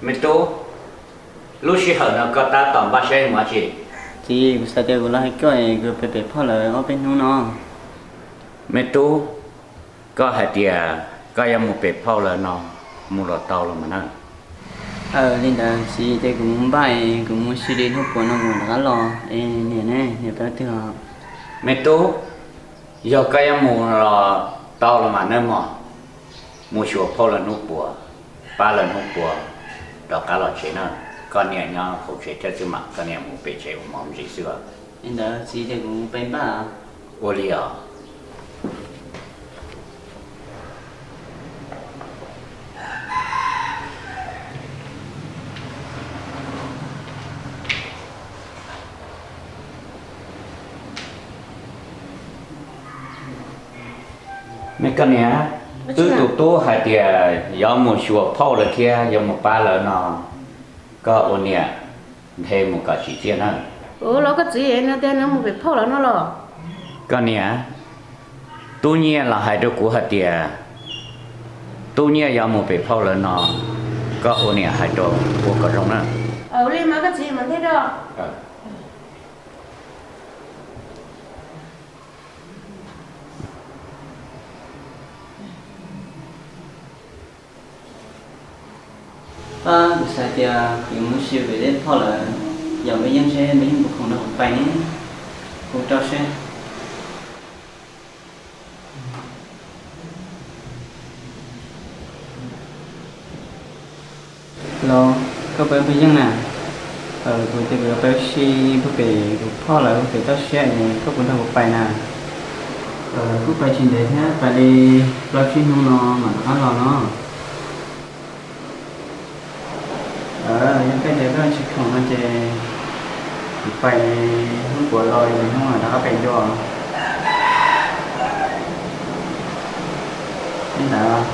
Me tub, lub sij hawm no koj tab tom npaj siab mus dab tsi? Txiv, kuv xav tias kuv los hais koj es kuv pem pem phauj lawv ob peb hnub no. Me tub, koj hais tias koj yuav mus pem phauj lawv no, mus los tau los mas na. Aws, li ntawd txiv, ces kuv mus npaj es kuv mus ua si li hnub puav no kuv mam rov qab los es niam ne, niam peb twg os? Me tub, yog koj yuav mus los tau los mas nawb mog. Mus xyuas phauj lawv hnub puav, pab lawv hnub puav, rov qab los tsev na. Koj niam nyob hauv tsev thiab xwb mas koj niam mus pem tsev ua mov ntsis xwb os. Li ntawd txiv, ces kuv mus pem npaj. Ua li os. Me koj niam, wb tus tub hais tias yuav mus xyuas phauj lawv thiab yuav mus pab lawv no, koj ua niam nthe mus kom tsim txiaj na. Ua los koj txiv, nws tias nws mus pem phauj lawv no los? Koj niam, tub Nyiaj los hais rau kuv hais tias tub Nyiaj yuav mus pem phauj lawv no, koj ua niam hais rau ua kom zoo na. Ua li mas koj txiv, mam nthe rau. Pab, kuv xav tias kuv yuav mus ua si pem tej phauj lawv, yog Npaj Yeej seb Npaj Yeej puas khoom nrog kuv pais ne, kuv rau seb. Los, koj pab Npaj Yeej na, kuv tias kuv yuav pab ua si puag pem kuv phauj lawv pem toj siab es koj puas nrog kuv pais na? Kuj pais tsis ntev thiab, pais li plaub tsib hnub no mam rov qab los no. Yog koj tias koj tsis khoom no ces kuv pais hnub puav los hnub mam rov qab pais dua. Li ntawd.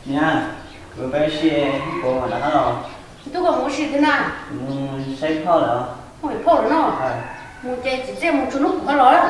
Niam, kuv pab ua si, kuv mam rov qab los. Tub, koj mus ua si twg na? Mus saib phauj lawm. Mus pem phauj lawm no? Mus ces tsim txiaj mus txog hnub kuv ho los.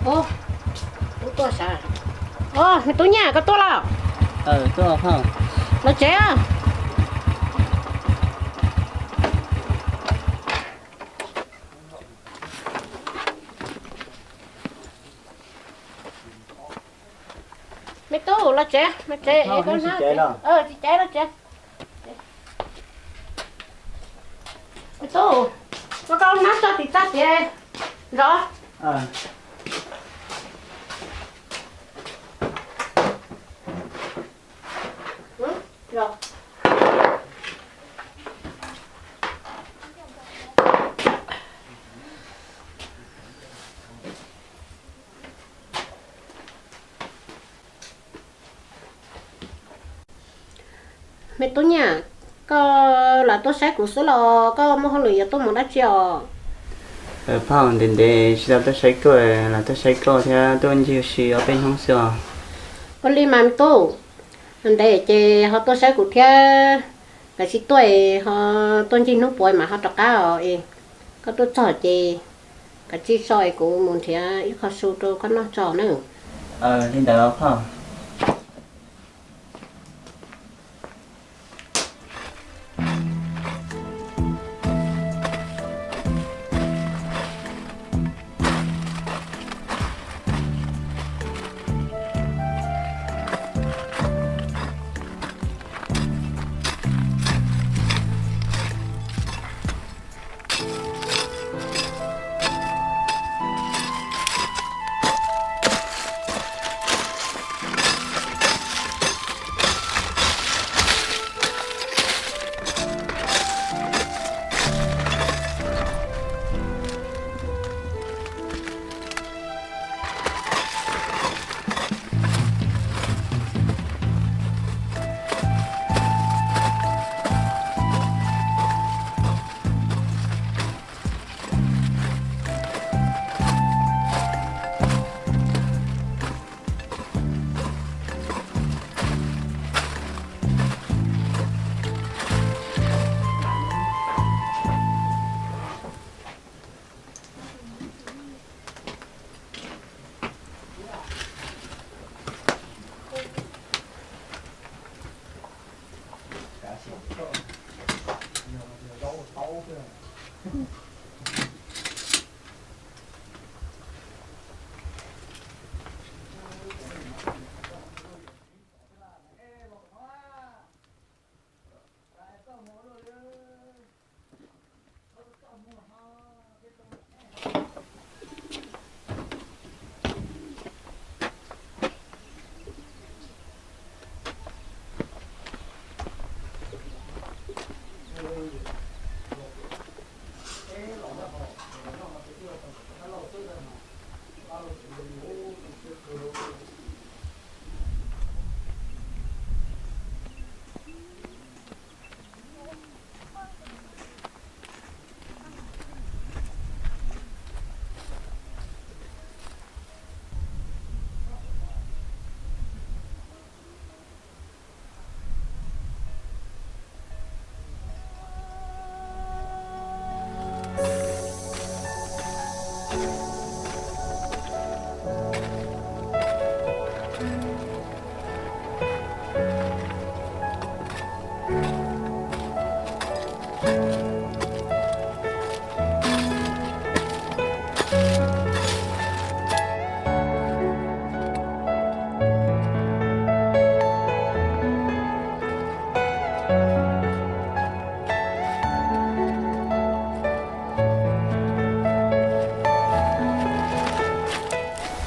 Os, me tub Nyaj, koj tuaj los? Los tsev. Me tub, los tsev, los tsev. Tsis caiv, los tsev. Me tub, koj hnab tso tim txaj tiag zov. Me tub Nyaj, koj lam tuaj saib kuv xwb los koj muaj hauj lwm yuav tuaj mus dab tsi os? Phauj, ntev ntev tsis tau tuaj saib koj, lam tuaj saib koj thiab tuaj ncig ua si ob peb hnub xwb os. Ua li mas me tub, ntev ces ho tuaj saib kuv thiab, kav tsij tuaj, ho tuaj ncig hnub puav mas ho rov qab os. Koj tuaj txog ces kav tsij so es kuv mus nrhiav ib qho su rau koj noj tso na. Li ntawd phauj.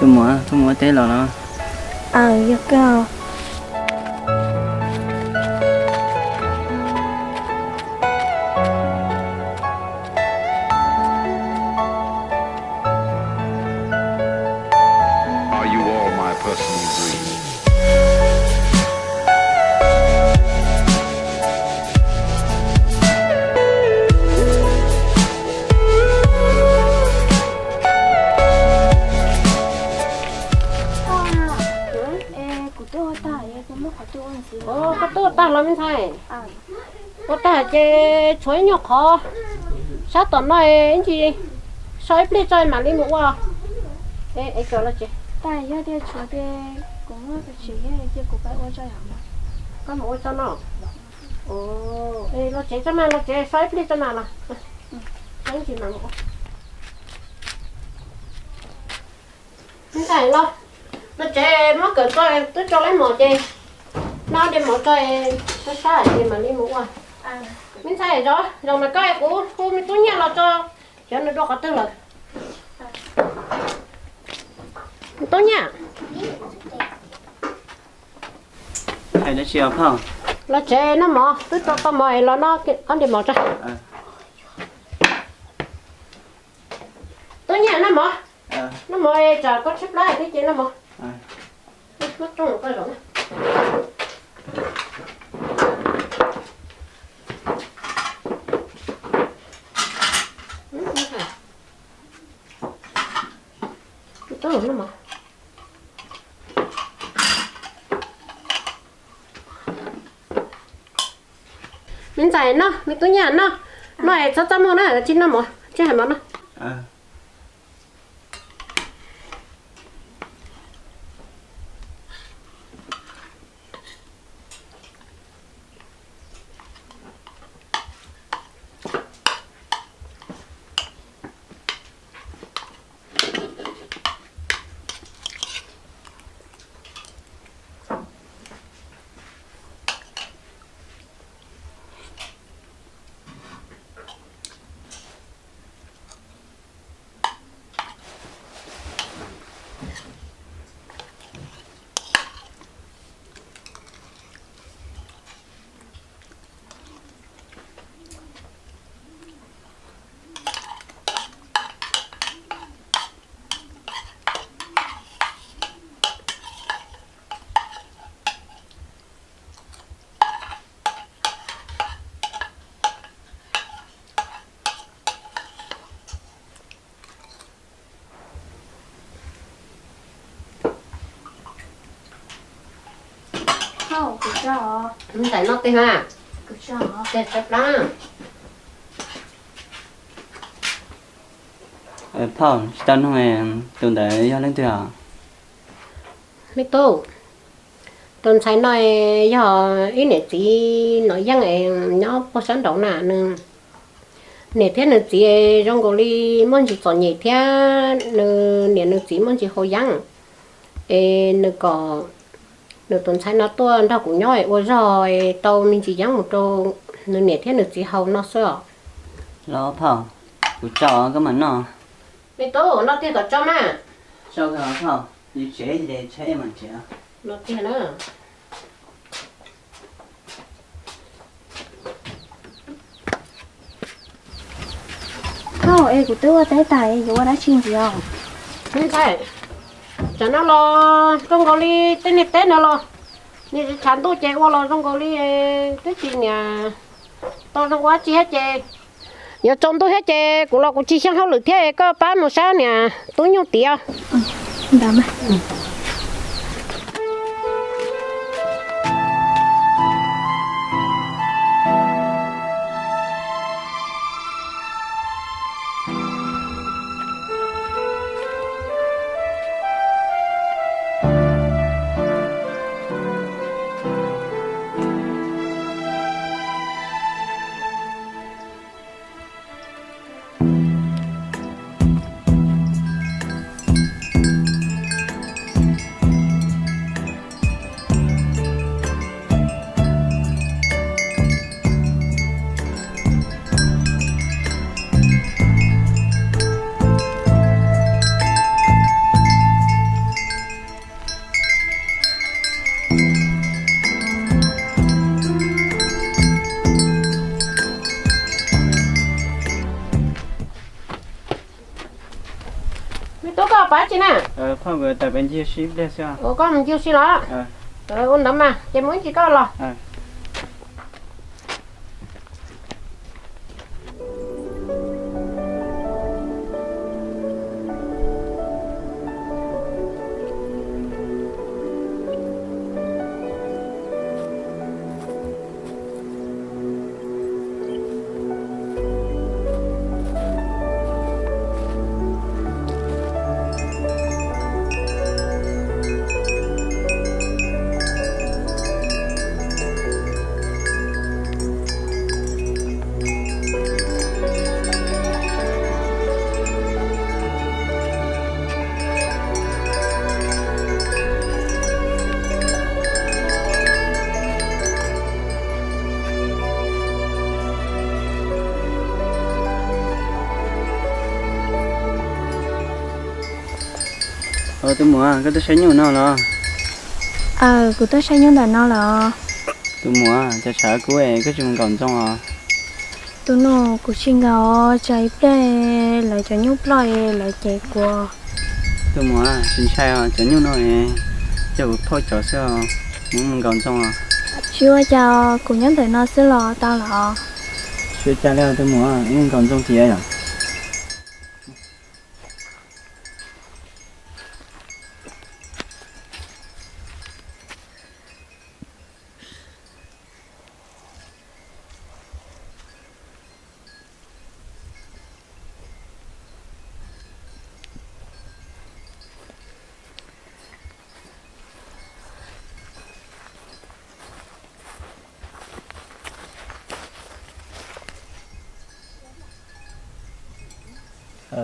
Tuaj mus, tuaj mus ua teb los no. Yog kawg. Kuv twb ua tag, muab qhov twg ua ntxiv? Koj twb ua tag los me ntxhais? Ua tag ces tshuav ib nyuag qhov sab tom no, ib ntsis so ib pliag tso mam li mus ua. Es cov los tsev, tab yog tias tshuav tias kuv muaj tsis yog cia kuv pab ua tso yom. Koj mus ua tso no. Los tsev tso mas, los tsev so ib pliag tso mas los. Ntxhais los, los tsev muab kawm tso, twb tso lawm mov ces noj diav mov tso, sab sab ces mam li mus ua. Me ntxhais, zoo, zoo na koj, kuv hu me tub Nyiaj los tso, xyov nws dua qhov twg lawm. Tub Nyiaj, los tsev noj mov, twb tso tau mov es los noj ob diav mov tso. Tub Nyiaj, noj mov, noj mov es tsam koj tshaib plab thiab ces noj mov. Me ntxhais noj, me tub Nyiaj noj, noj es txhob txaj muag na, tsis noj mov, tsis hais mov noj. Phauj, kuv tso. Ntxhais noj tej ha. Kuv tso. Tej tshaib plab. Phauj, tsis tau nug tus ntawd yog leej twg os? Me tub, tus ntxhais no yog ib niam txiv Nom Yeej nyob puag sab nraud na. Nws niam thiab nws txiv zoo nkaus li muaj ntsis txom nyem thiab nws niam nws txiv muaj ntsis haus yeeb. Es nws kom nws tus ntxhais no tuaj nrog kuv nyob ua zog tau me ntsis yeeb mus rau nws niam thiab nws txiv haus no xwb os. Los phauj, kuv tso koj mam noj. Me tub, noj tiag kom tso mas. Tso kawg phauj, yus tsev ces tshaib mam tsev. Noj tiag na. Phauj, es kuv twb ua teb tas, yuav ua dab tsi ntxiv os? Me ntxhais, tsam no los zoo nkaus li tej niag teb no los niag tshav ntuj ces ua los zoo nkaus li twb tsis niam tau zoo ua dab tsi thiab ces yuav tsaus ntuj thiab ces kuv los kuv tsis xyeej hauj lwm thiab, koj pab mus saib niam tub nyuj tid os. Me tub, koj pab tsi na? Phauj, kuv tawm pem ncig si ib pliag xwb. Ua koj mus ncig si los? Ua ntawd mas ces mus ib ntsis koj los. Tus muam, koj tuaj saib nyuj no los? Aw, kuv tuaj saib nyuj ntawm no los. Tus muam, cas tshav kub es koj tsis mus nkaum ntxoo os? Tus nus, kuv tsis nkaum, tsam ib pliag lawv cov nyuj ploj es lawv cem kuv. Tus muam, tsis ntshai os, cov nyuj no es yog kuv phauj cov xwb os, kuv mus nkaum ntxoo os. Tsis ua cas, kuv nyob ntawm no xwb los tau los. Tsis ua cas li os tus muam, wb nkaum ntxoo tiav yom.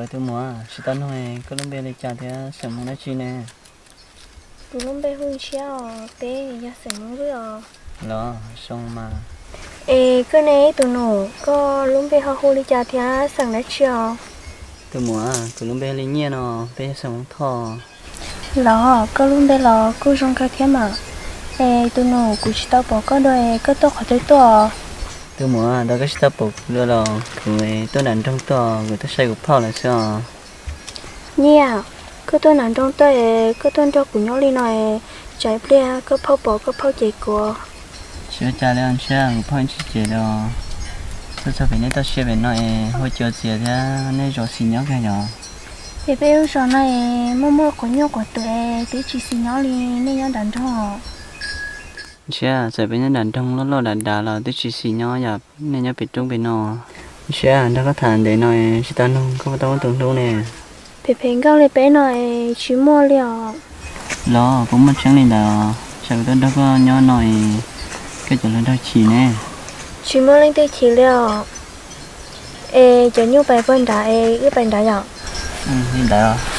Tus muam, tsis tau nug koj lub npe li cas thiab xeem Hmoob dab tsi ne? Kuv lub npe hu Ntshiab os, peb yog xeem Hmoob Vwj os. Los zoo mas. Es koj ne tus nus, koj lub npe ho hu li cas thiab xeem dab tsi os? Tus muam, kuv lub npe li Nyiaj no, peb yog xeem Hmoob Thoj. Los koj lub npe los kuj zoo kawg thiab mas. Es tus nus, kuv tsis tau pom koj dua es koj tuaj qhov twg tuaj? Tus muam, ntawd koj tsis tau pom kuv dua los kuv tuaj nram nroog tuaj, kuv tuaj saib kuv phauj lawm xwb os. Nyiaj, koj tuaj nram nroog tuaj es koj tuaj nrog kuv nyob li no es tsam ib pliag koj phauj pom koj phauj cem kuv. Tsis ua cas li os Ntshiab, kuv phauj tsis cem li os. Tuaj txog pem nej toj siab pem no es hu cuav txias thiab nej zoo xis nyob kawg yom. Es peb lub zos no es muaj muaj quav nyuj quav twm es twb tsis xis nyob li nej nyob nram nroog. Ntshiab, txawm peb nyob nram nroog loj loj dav dav los twb tsis xis nyob yom, nej nyob pem roob pem no. Ntshiab, nrog koj tham ntev no es tsis tau nug koj puas tau muaj tus hlub ne. Phem phem nkauj li peb no es tsis muaj li os. Los puas muaj tseeb li ntawd os, tsam kuv tuaj nrog koj nyob no es koj cov hluas nraug chim ne. Tsis muaj leej twg chim li os. Es cov nyuj pais puag nrad es wb pais nrad yom. Li ntawd os.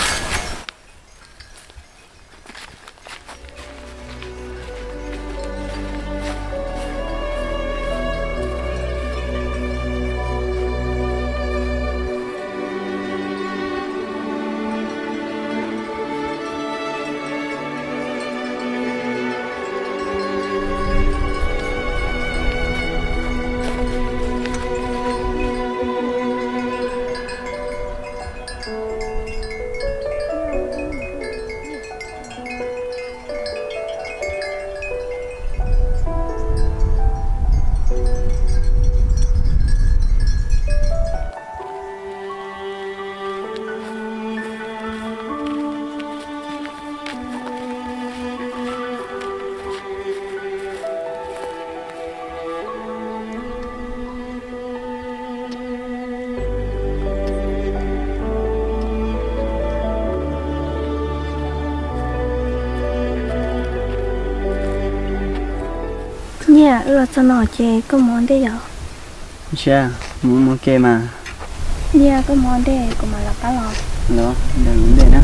Nyiaj, wb los txog no ces koj mus ua ntej yom. Ntshiab, mus ua ke mas. Nyiaj, koj mus ua ntej kuv mam los pab los. Los ntawm kuv ntej na.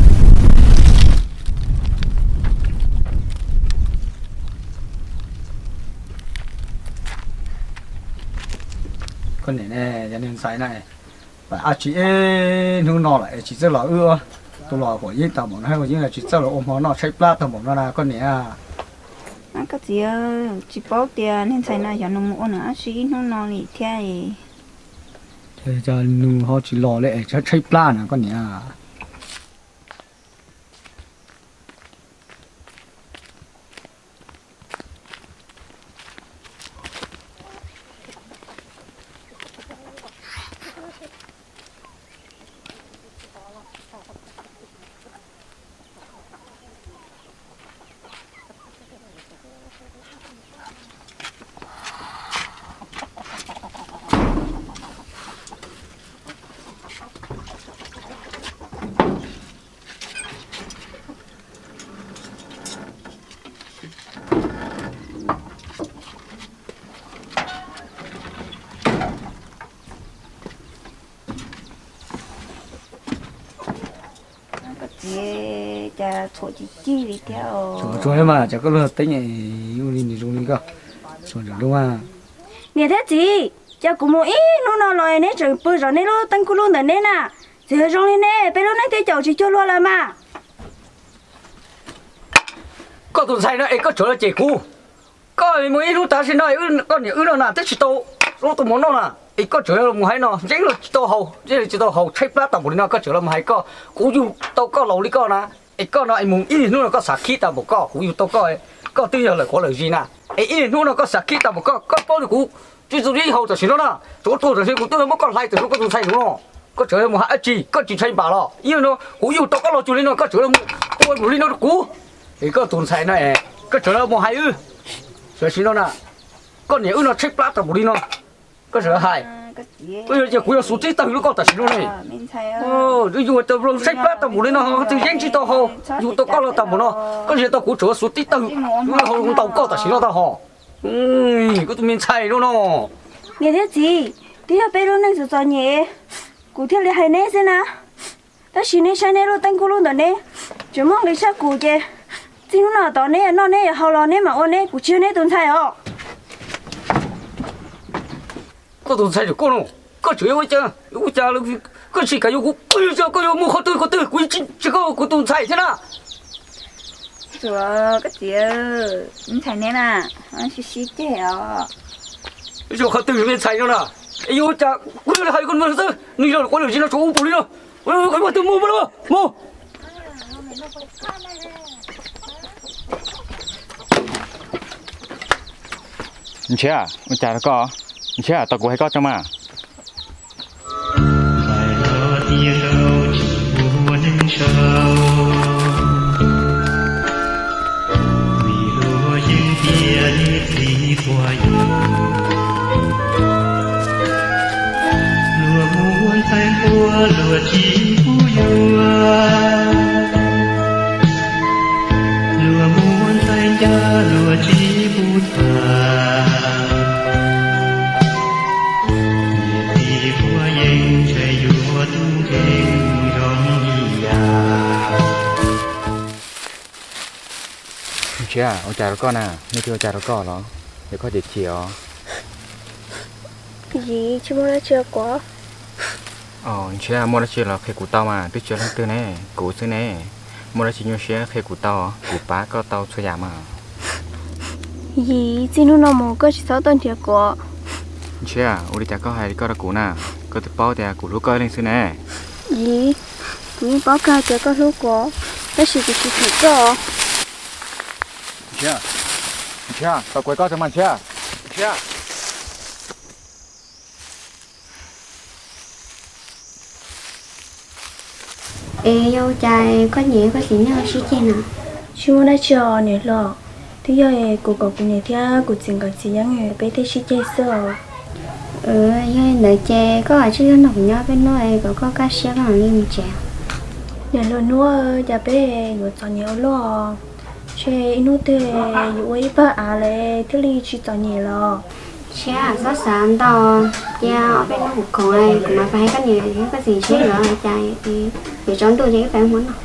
Koj niam ne, yog niag ntxhais na, pab ab tsi ib hnub no lawm es tsis txawj los wb tus los huam yeeb tau npaum no, yeej tsis txawj los ua hmo noj tshaib plab tau npaum no na koj niam. Koj txiv, tsis paub tias niag ntxhais no xyov nws mus ua nws ab tsi ib hnub no li thiab. Ces nws ho tsis los li es tshaib plab na koj niam. Koj txiv, cas txhuam ci cig li thiab os. Tsuav mas, cas koj lub teeb ua li nws zoo li koj. Tsuav ntawm lub mas. Niam thiab txiv, cas kuv mus ib hnub no los neb tseem pw zov neb lub teeb kuj lub ntawm neb na. Txiv, zoo li neb peb lub neej twb caum tsis cuag luag lawm mas. Koj tus ntxhais no es koj tseem los cem kuv. Koj mus ib hnub tas sim no, koj niam wb no na twb tsis tau zaub tau mov noj na, es koj tseem los mus hais no, ntseeb los tsis tau haus, ntseeb los tsis tau haus, tshaib plab tau npaum li no koj tseem los mus hais koj, kuv yug tau koj laus li koj na, es koj no es mus ib hnub no koj xav khib tau npaum koj, kuv yug tau koj, koj twb yog lawm quav lawm zis na, es ib hnub no koj xav khib tau npaum koj, koj paub li kuv tsis txaus siab haus tam sim no na, tsuav tuag tam sim kuv twb muab koj hlais tam sim no koj tus ntxhais no, koj tseem mus hais dab tsi, koj tsis ntshai npam los? Ib hnub no kuv yug tau koj los cuag li no koj tseem los mus ua npaum li no rau kuv, es koj tus ntxhais no es koj tseem los mus hais wb tam sim no na, koj niam wb no tshaib plab tau npaum li no, koj tseem hais, koj yuav tias kuv yuav xuas tib tawg rau koj tam sim no ne. Yug tau tshaib plab tau npaum li no, twb yeeb tsis tau haus, yug tau koj los tau npaum no, koj tsis tau kuv tseem xuas tib tawg rau hauv ntaus koj tam sim no tau hos. Koj tus me ntxhais no no. Niam thiab txiv, twb yog peb lub neej txom txom nyem, kuv thiaj li hais neb xwb na. Tab sis neb saib neb lub teeb kuj lub ntawm neb, tseem muaj nqis tshaj kuv ces txij hnub no tod neb yuav noj neb yuav haus los neb mam ua neb, kuv tsis yog neb tus ntxhais os. Koj tus ntxhais koj no, koj tseem ua cas, ua cas koj tsis kam yuav kuv, koj yuav, koj yuav mus qhov twg qhov twg, kuv tsis, tsis koj kuv tus ntxhais thiab na. Koj txiv, ntxhais neb na, sib sib ceg os. Qhov twg me ntxhais no na, yuav ua cas kuv yuav hais koj xwb, nws yog quav lawm zis no tsuas ua npaum li no, qhov twg mus mus mus. Ntshiab, ua cas rau koj? Ntshiab, tau kuv hais koj tso mas. Ntshiab, ua cas rau koj na, nej twb ua cas rau koj los, yog koj chim chim os? Yim, tsis muaj dab tsi kuv. Ntshiab, muaj dab tsi los qhia kuv tau mas, twb tsis yog leej twg ne, kuv xwb ne. Muaj dab tsi nyuaj siab qhia kuv tau, kuv pab koj tau txhua yam mas. Yim, txij hnub no mus koj tsis txhob tuaj nrhiav kuv. Ntshiab, ua li cas koj hais li koj rau kuv na, koj twb paub tias kuv hlub koj ib leeg xwb ne. Yim, kuv yeej paub kawg tias koj hlub kuv, tab sis kuv tsis them koj. Ntshiab, Ntshiab, tau kuv hais koj tso mas Ntshiab. Ntshiab. Es yog ua cas koj niam koj txiv nej ho sib ceg na? Tsis muaj dab tsi os niam hlob, twb yog kuv kom kuv niam thiab kuv txiv nkawd txiv yeeb peb thiaj sib ceg xwb os. Yog li ntawd ces koj kav tsij tuaj nrog kuv nyob peb hnub es kom koj kaj siab koj mam li mus tsev. Niam hluas Nuab, cas peb yuav txom nyem ua luaj, ntshe ib hnub twg yuav ua ib pawg av lawm thiaj li tsis txom nyem los. Ntshiab, txhob xav ntau, cia ob peb hnub kuv khoom kuv mam pais hais koj niam thiab koj txiv seb lawv ua cas, yuav tsaus ntuj ces wb pais ua hmo noj.